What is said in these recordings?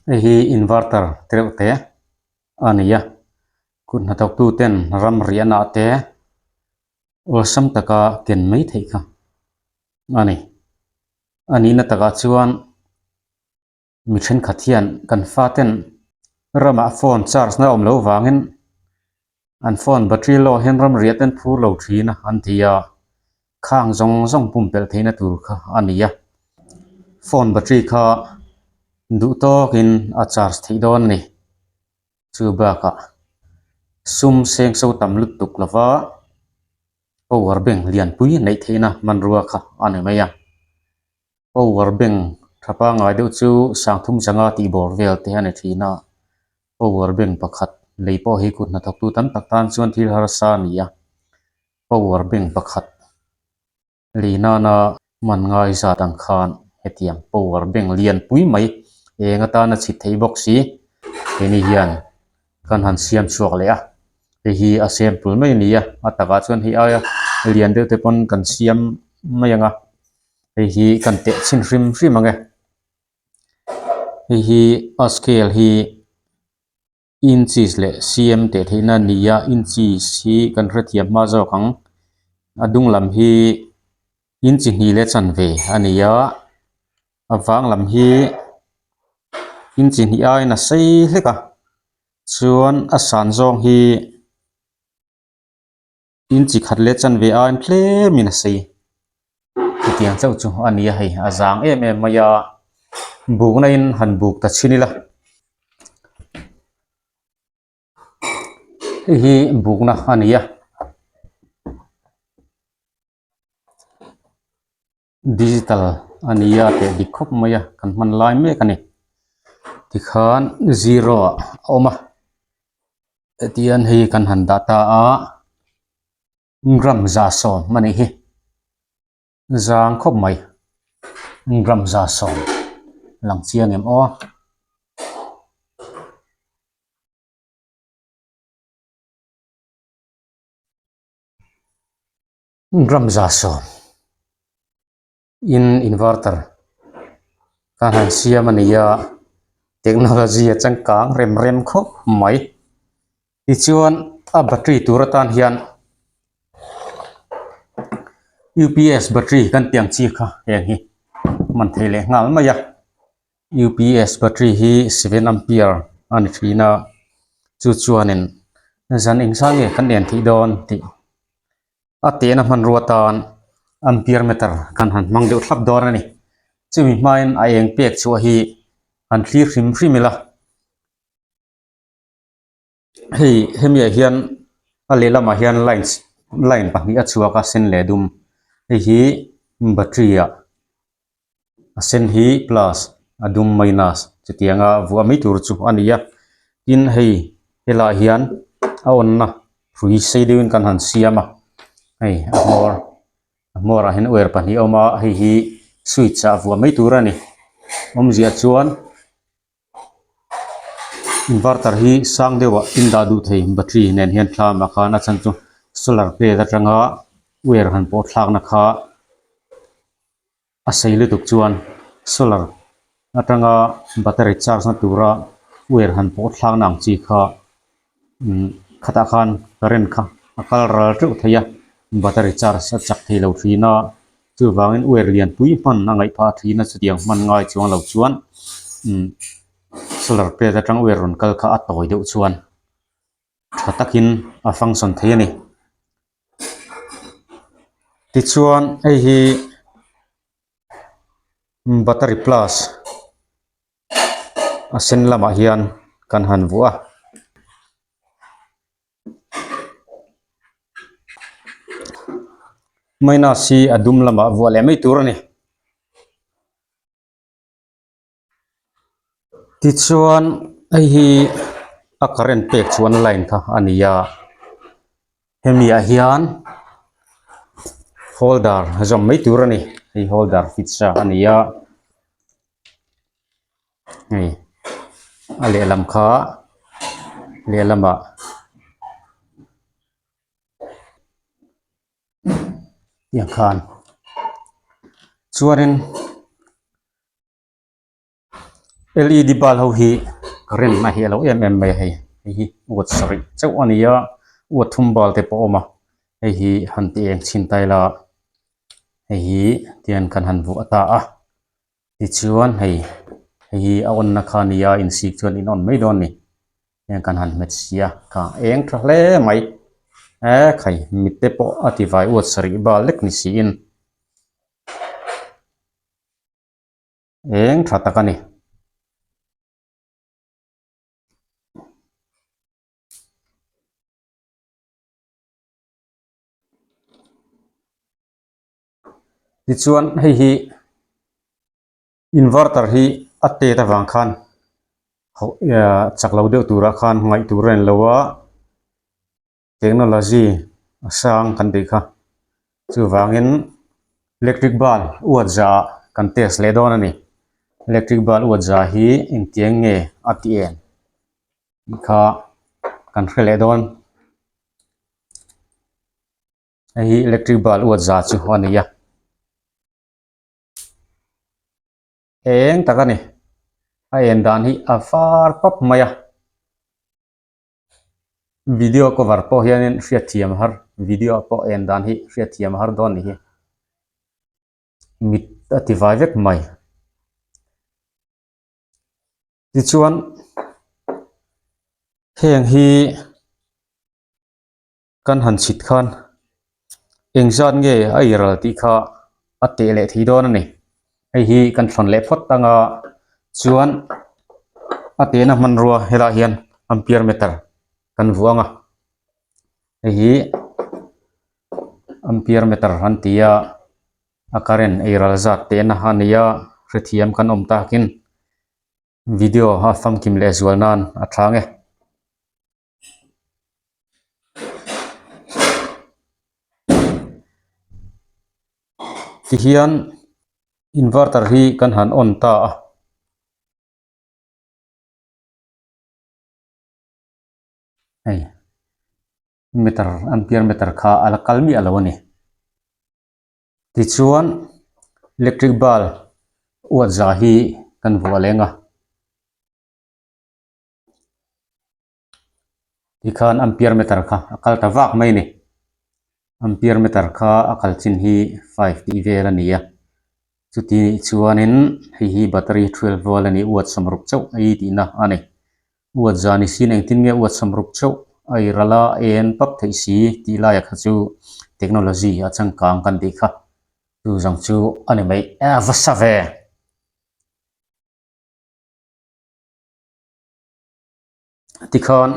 Hei hi inverter te reuh te a ni a kut hnathawk tu ten ram riahna ah te awlsam taka ken mai theih kha a ni a nihna takah chuan. Mi thenkhat hian kan faten ramah phone charge na awm loh vangin an phone battery low hian ram riah ten phur lo thin a an ti a, khang zawng zawng pumpelh theihna tur kha a ni a, phone battery kha duh tawkin a charge theih dawn a ni. Chu bakah sum seng so tam lutuk lova power bank lianpui neih theihna hmanrua kha a ni mai a. Power bank tha pangngai deuh chu sangthum zanga tih bawr vel te a ni thin a, power bank pakhat lei pawh hi kut hnathawktu tam tak tan chuan thil harsa a ni a, power bank pakhat lei nana man ngai zat ang khan hetiang power bank lian pui mai eng atana chhit thei bawk si keini hian kan han siam chhuak leh a, hei hi a sample mai a ni a, a takah chuan hei aia lian deuh te pawn kan siam mai ang a. Hei hi kan teh chhin hrim hrim ang e. Hei hi a scale hi inches leh cm teh theihna a ni a inches hi kan hrethiam hma zawk ang. A dung lam hi inchi hnih leh chanve a ni a, a vang lam hi inchi hnih aiin a sei hlek a, chuan a san zawng hi. Inchi khat leh chanve aiin tlemin a sei. Chutiang chauh chu a ni a hei a zang em em mai a, bukna in han buk ta chhin ila. Hei hi bukna a ni a. Digital a ni a teh dik khawp mai a kan hman lai mek a ni tikhan zero ah a awm a hetiang hei kan han dah ta a gram 110 a nih hi zang khawp mai gram 110 lang chiang em aw. Gram 110 in inverter kan han siam a ni a technology a changkang rem rem khawp mai tichuan a battery tur atan hian U_P_S battery kan tih ang chi kha heng hi man thei leh nghal mai a U_P_S battery hi seven ampere a ni thin a chu chuanin zan engzah nge kan en theih dawn tih. A tehna hmanrua tan ampere meter kan han hmang deuh thlap dawn a ni. Chumi hmain a eng pek chhuah hi han thlir hrim hrim ila. Hei hemi ah hian a lehlamah hian lines line pahnih a chhuak a sen leh dum. Hei hi battery ah a sen hi plus a dum minus chutianga vuah mai tur chu a ni a tin hei helaiah hian a on na hrui sei deuhin kan han siam a hei a hmawr a hmawrah hian wire pahnih a awm a hei hi switch ah vuah mai tur a ni awmzia chuan inverter hi sang deuh ah in dah duh thei battery nen hian thlam ah khan a chhan chu solar plate atanga wire han pawh thlak na kha. A sei lutuk chuan solar atanga battery charge na tura wire han pawh thlakna ang chi kha umm khatah khan current kha a kal ral teuh thei a battery charge a chak thei lo thin a chuvangin wire lian pui hman a ngaih phah thin a chutiang hman ngai chuang lo chuan umm solar plate atang wire rawn kal kha a tawi deuh chuan tha takin a function thei a ni. Tichuan hei hi battery plus a sen lamah hian kan han vuah a. Minus hi a dum lamah vuah leh mai tur a ni. Tichuan hei hi a current pek chuan line kha a ni a hemi ah hian holder zawm mai tur a ni hei holder fit sa a ni a hei a lehlam kha lehlamah. Tiang khan chuanin led bulb ho hi current a hi a lo em em mai a hei hei hi watt sarih chauh a ni a watt thum bal te pawh a awm a hei hi han ti eng chhin ta ila hei hi tian kan han vuah ta a tichuan hei hei hi a on na kha a ni a insik chuan in on mai dawn a ni. Heng kan han hmet si a ka eng tha hle mai e khai mit te pawh a ti vai uat sarih bal lek ni siin eng tha tak a ni. Tichuan hei hi. Inverter hi a tet avang khan chak lo deuh turah khan ngaih tur a ni lo a, technology a sang kan tih kha. Chuvangin electric bulb uat za ah kan test leh dawn a ni. Electric bulb uat za hi engtiang nge a ti em tih kha kan hre leh dawn. Hei hi electric bulb uat za chu a ni a. Eng tak a ni a en dan hi a var pap mai a video cover pawh hianin hriatthiam a har video ah pawh en dan hi hriatthiam a har dawn a ni hi mit a ti vai vek mai tichuan heng hi. Kan han chhit khan engzat nge a iral tih kha a teh leh thei dawn a ni. Hei hi kan thlawn leh phawt anga chuan a tehna hmanrua helaiah hian ampere meter kan vuang a. Hei hi ampere meter an ti a, a current eiral zat tehna a ni a, hrethiam kan awm takin video a famkim leh zual nan a tha ang e. Tihian inverter hi kan han on ta a. Hei meter ampere meter kha a la kal miah lo a ni. Tichuan electric bulb uat za hi kan vuah leng a. Tikhan ampere meter kha a kal ta vak mai a ni. Ampere meter kha a kal chin hi five tih vel a ni a. Chuti nih chuanin hei hi battery twelve volt a ni uat sawmruk chauh a i tihna a ni. Uat zan i sin engtin nge uat sawmruk chauh a i ral a en pap theih si tih laiah kha chu technology a changkang kan tih kha. Chu zawng chu a ni mai. A va sa ve! Tikhan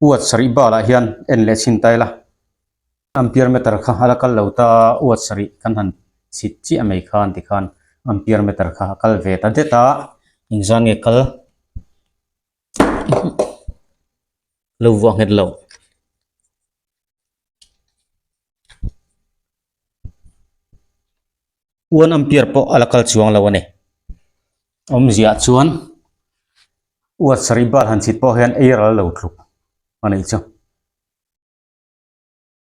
uat sarih balah hian en leh chhin ta ila ampere meter kha a la kal lo ta a uat sarih kan han chhit chiah mai khan tikhan ampere meter kha a kal ve ta det a engzan nge kal lo vuah nghet loh. One ampere pawh a la kal chuang lo a ni. Awmziah chuan uat sarih bal han chhit pawh hian ei ral lo tluk a nih chu.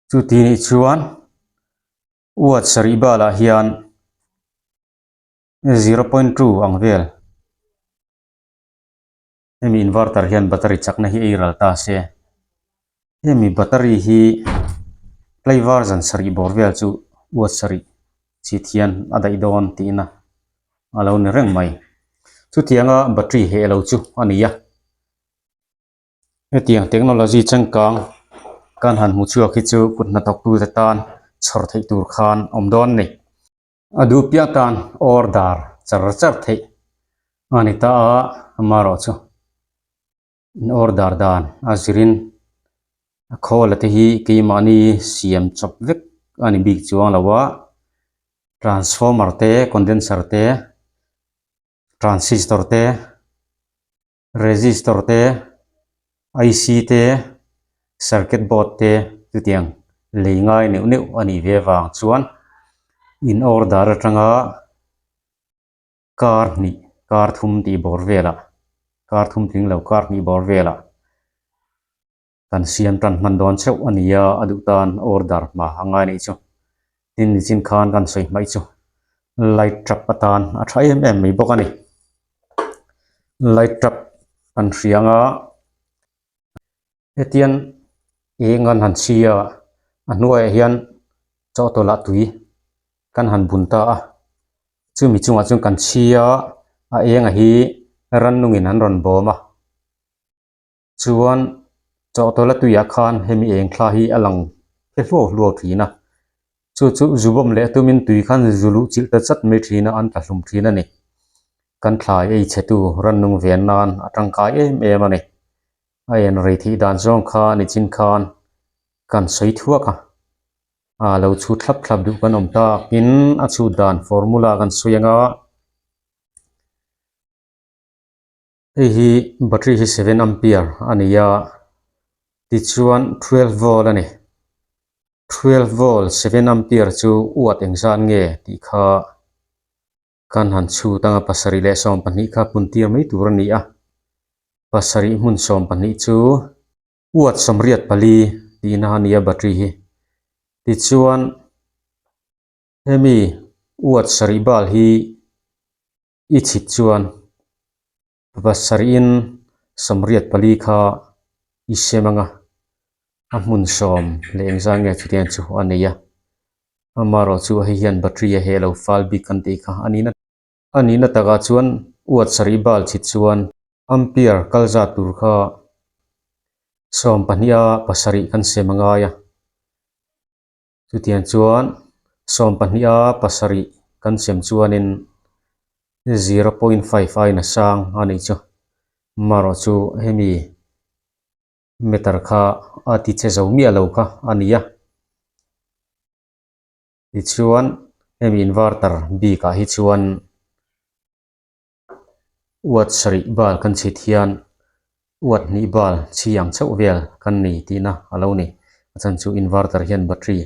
Chuti nih chuan uat sarih balah hian 0.2 ang vel Hemi inverter hian battery chakna hi ei ral ta se. Hemi battery hi play version sarih bawr vel chu uat sarih chhit hian a daih dawn tihna a lo ni reng mai. Chutianga battery heh lo chu a ni a. Hetiang technology changkang kan han hmu chhuak hi chu kut hnathawktute tan chhawr theih tur khan awm dawn a ni. A duh piah tan order char char theih a ni ta a, amaherawh chu in order dan a zirin a khawl te hi keimahni siam chawp vek a ni bik chuang lo a, transformer te condenser te transistor te. Resistor te, IC te, circuit board te chutiang lei ngai neuh neuh a nih ve vang chuan in order atanga kar hnih kar thum tih bawr velah kar thum tling lo kar hnih bawr velah. Kan siam tan hman dawn chauh a ni a, a duh tan order hma a ngai anih chu. Tin nichin khan kan sawi hmaih chu light trap atan a tha em em mai bawk a ni. Light trap kan hria anga hetiang eng an han chhi a, a hnuaiah hian chawhtawlh ah tui kan han bun ta a, chumi chungah chuan kan chhi a, a enga hi rannungin an rawn bawm a. Chuan chawhtawlh a tuiah khan hemi eng thla hi a lang phe hluau hluau thin a, chu chu zu bawm leh tumin tui khan zu luh chilh ta chat mai thin a, an tla hlum thin a ni. Kan thlai ei chhe tu rannung ven nan a tangkai em em a ni. A en rei theih dan zawng kha nichin khan kan sawi thuak a, a lo chhut thlap thlap duh kan awm takin a chhut dan formula kan sawi anga. Hei hi battery hi seven ampere a ni a tichuan twelve volt a ni twelve volt seven ampere chu watt engzat nge tih kha kan han chhut anga pasarih leh 12 kha pun tir mai tur a ni a pasarih hmun 12 chu watt 84 tihna a ni a battery hi tichuan hemi watt sarih bal hi. I chhit chuan pasarihin 84 kha i sem anga a hmun sawm leh engzah nge chutiang chu a nei a amaherawh chu hei hian battery a heh lo fal bik kan tih kha a nihna a nihna takah chuan uat sarih bal chhit chuan ampere kal zat tur kha sawmpahnih a pasarih kan sem a ngai a. Chutiang chuan 12 a pasarih kan sem chuanin 0.5 aiin a sang a nih chu. Marawh chu hemi meter kha a ti che zo miah lo kha a ni a. Tichuan hemi inverter bikah hi chuan Uat sarih bal kan chhit hian uat hnih bal chhi ang chauh vel kan nei tihna a lo ni. A chhan chu inverter hian battery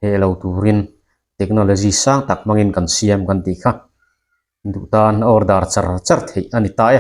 heh lo turin technology sang tak hmangin kan siam kan tih kha duh tan order char char theih a ni ta e.